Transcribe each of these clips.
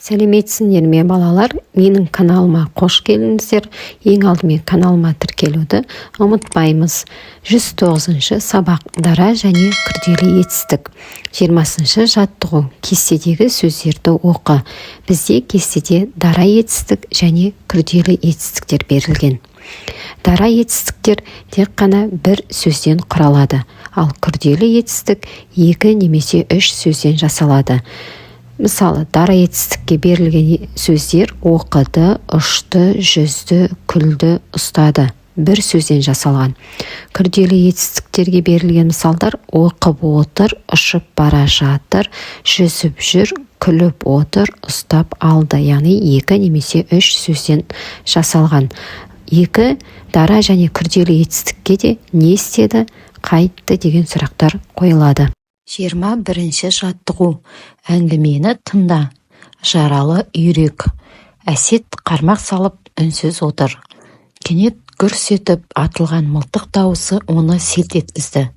Сәлеметсіңдер ме, балалар! Менің каналыма қош келдіңіздер! Ең алдымен каналыма тіркелуді ұмытпаймыз. 109 сабақ: дара және күрделі етістік. 20 жаттығу: кестедегі сөздерді оқы. Бізде кестеде дара етістік және күрделі етістіктер берілген. Дара етістіктер тек қана бір сөзден құралады, ал күрделі етістік екі немесе үш сөзден жасалады. Мысалы, дара етістікке берілген сөздер: оқыды, ұшты, жүзді, күлді, ұстады — бір сөзден жасалған. Күрделі етістіктерге берілген мысалдар: оқып отыр, ұшып бара жатыр, жүзіп жүр, күліп отыр, ұстап алды, яғни екі немесе үш сөзден жасалған. Екі дара және күрделі етістікке де не істеді, қайтті деген сұрақтар қойылады. 21 жаттығу. Әңгімені тыңда. Жаралы үйрек. Әсет қармақ салып, үнсіз отыр. Кенет гүрс етіп атылған мылтық дауысы оны селт еткізді.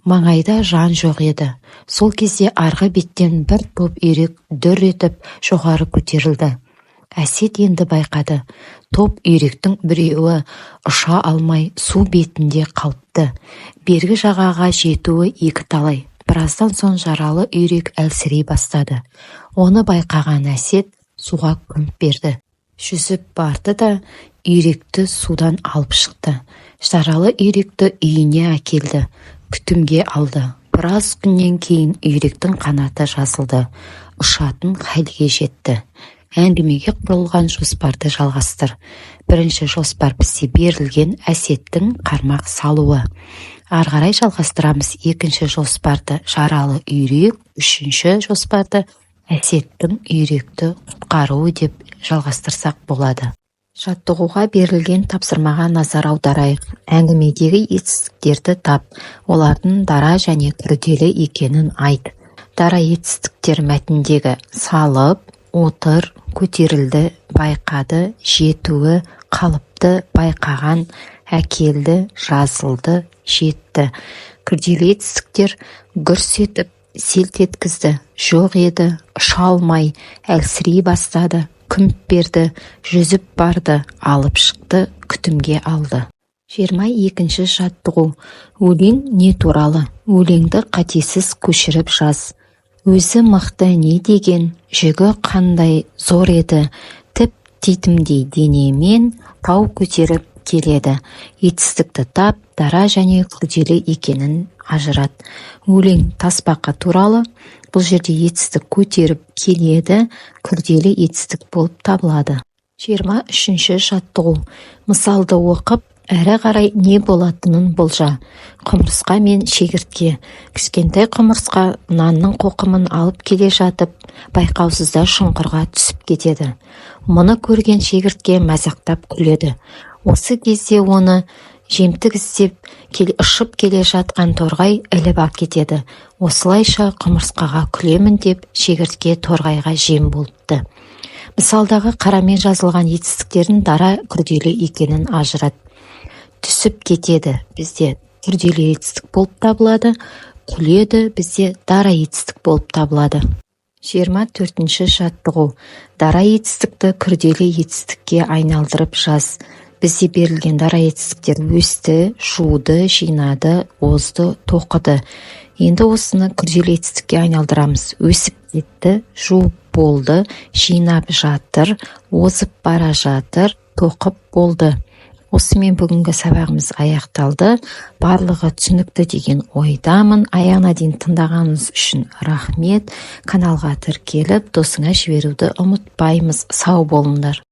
Маңайда жан жоқ еді. Сол кезде арғы беттен бір топ үйрек дүр етіп жоғары көтерілді. Әсет енді байқады: топ үйректің біреуі ұша алмай, су бетінде қалыпты. Бергі жағаға жетуі екіталай. Біраздан соң жаралы үйрек әлсірей бастады. Оны байқаған Әсет суға күмп берді. Жүзіп барды да, үйректі судан алып шықты. Жаралы үйректі үйіне әкелді, күтімге алды. Біраз күннен кейін үйректің қанаты жазылды, ұшатын халге жетті. Әңгімеге құрылған жоспарды жалғастыр. Бірінші жоспар бізде берілген: Әсеттің қармақ салуы. Ары қарай жалғастырамыз. Екінші жоспарды — жаралы үйрек, үшінші жоспарды Әсеттің үйректі құтқаруы деп жалғастырсақ болады. Жаттығуға берілген тапсырмаға назар аударайық. Әңгімедегі етістіктерді тап, олардың дара және күрделі екенін айт. Дара етістіктер мәтіндегі салып, отыр, көтерілді, байқады, жетуі, қалыпты, байқаған, әкелді, жазылды, жетті. Күрделі етістіктер: гүрс етіп, селт еткізді, жоқ еді, ұша алмай, әлсірей бастады, күмп берді, жүзіп барды, алып шықты, күтімге алды. 22 жаттығу. Өлең не туралы? Өлеңді қатесіз көшіріп жаз. Өзі мықты не деген, жүгі қандай зор еді! Тіп титімдей денемен тау көтеріп келеді. Етістікті тап, дара және күрделі екенін ажырат. Өлең тасбақа туралы. Бұл жерде етістік көтеріп келеді күрделі етістік болып табылады. 23 жаттығу. Мысалды оқып, әрі қарай не болатынын болжа. Құмырсқа мен шегіртке. Кішкентай құмырсқа нанның қоқымын алып келе жатып, байқаусызда шұңқырға түсіп кетеді. Мұны көрген шегіртке мазақтап күледі. Осы кезде оны жемтік іздеп ұшып келе жатқан торғай іліп әкетеді. Осылайша құмырсқаға күлемін деп, шегіртке торғайға жем болыпты. Мысалдағы қарамен жазылған етістіктердің дара, күрделі екенін ажырат. Түсіп кетеді бізде күрделі етістік болып табылады, күледі бізде дара етістік болып табылады. 24 жаттығу. Дара етістікті күрделі етістікке айналдырып жаз. Бізде берілген дара етістіктер: өсті, жуды, жинады, озды, тоқыды. Енді осыны күрделі етістікке айналдырамыз: өсіп кетті, жуып болды, жинап жатыр, озып бара жатыр, тоқып болды. Осымен бүгінгі сабағымыз аяқталды. Барлығы түсінікті деген ойдамын. Аяғына дейін тыңдағаныңыз үшін рахмет. Каналға тіркеліп, досыңа жіберуді ұмытпаймыз. Сау болыңдар!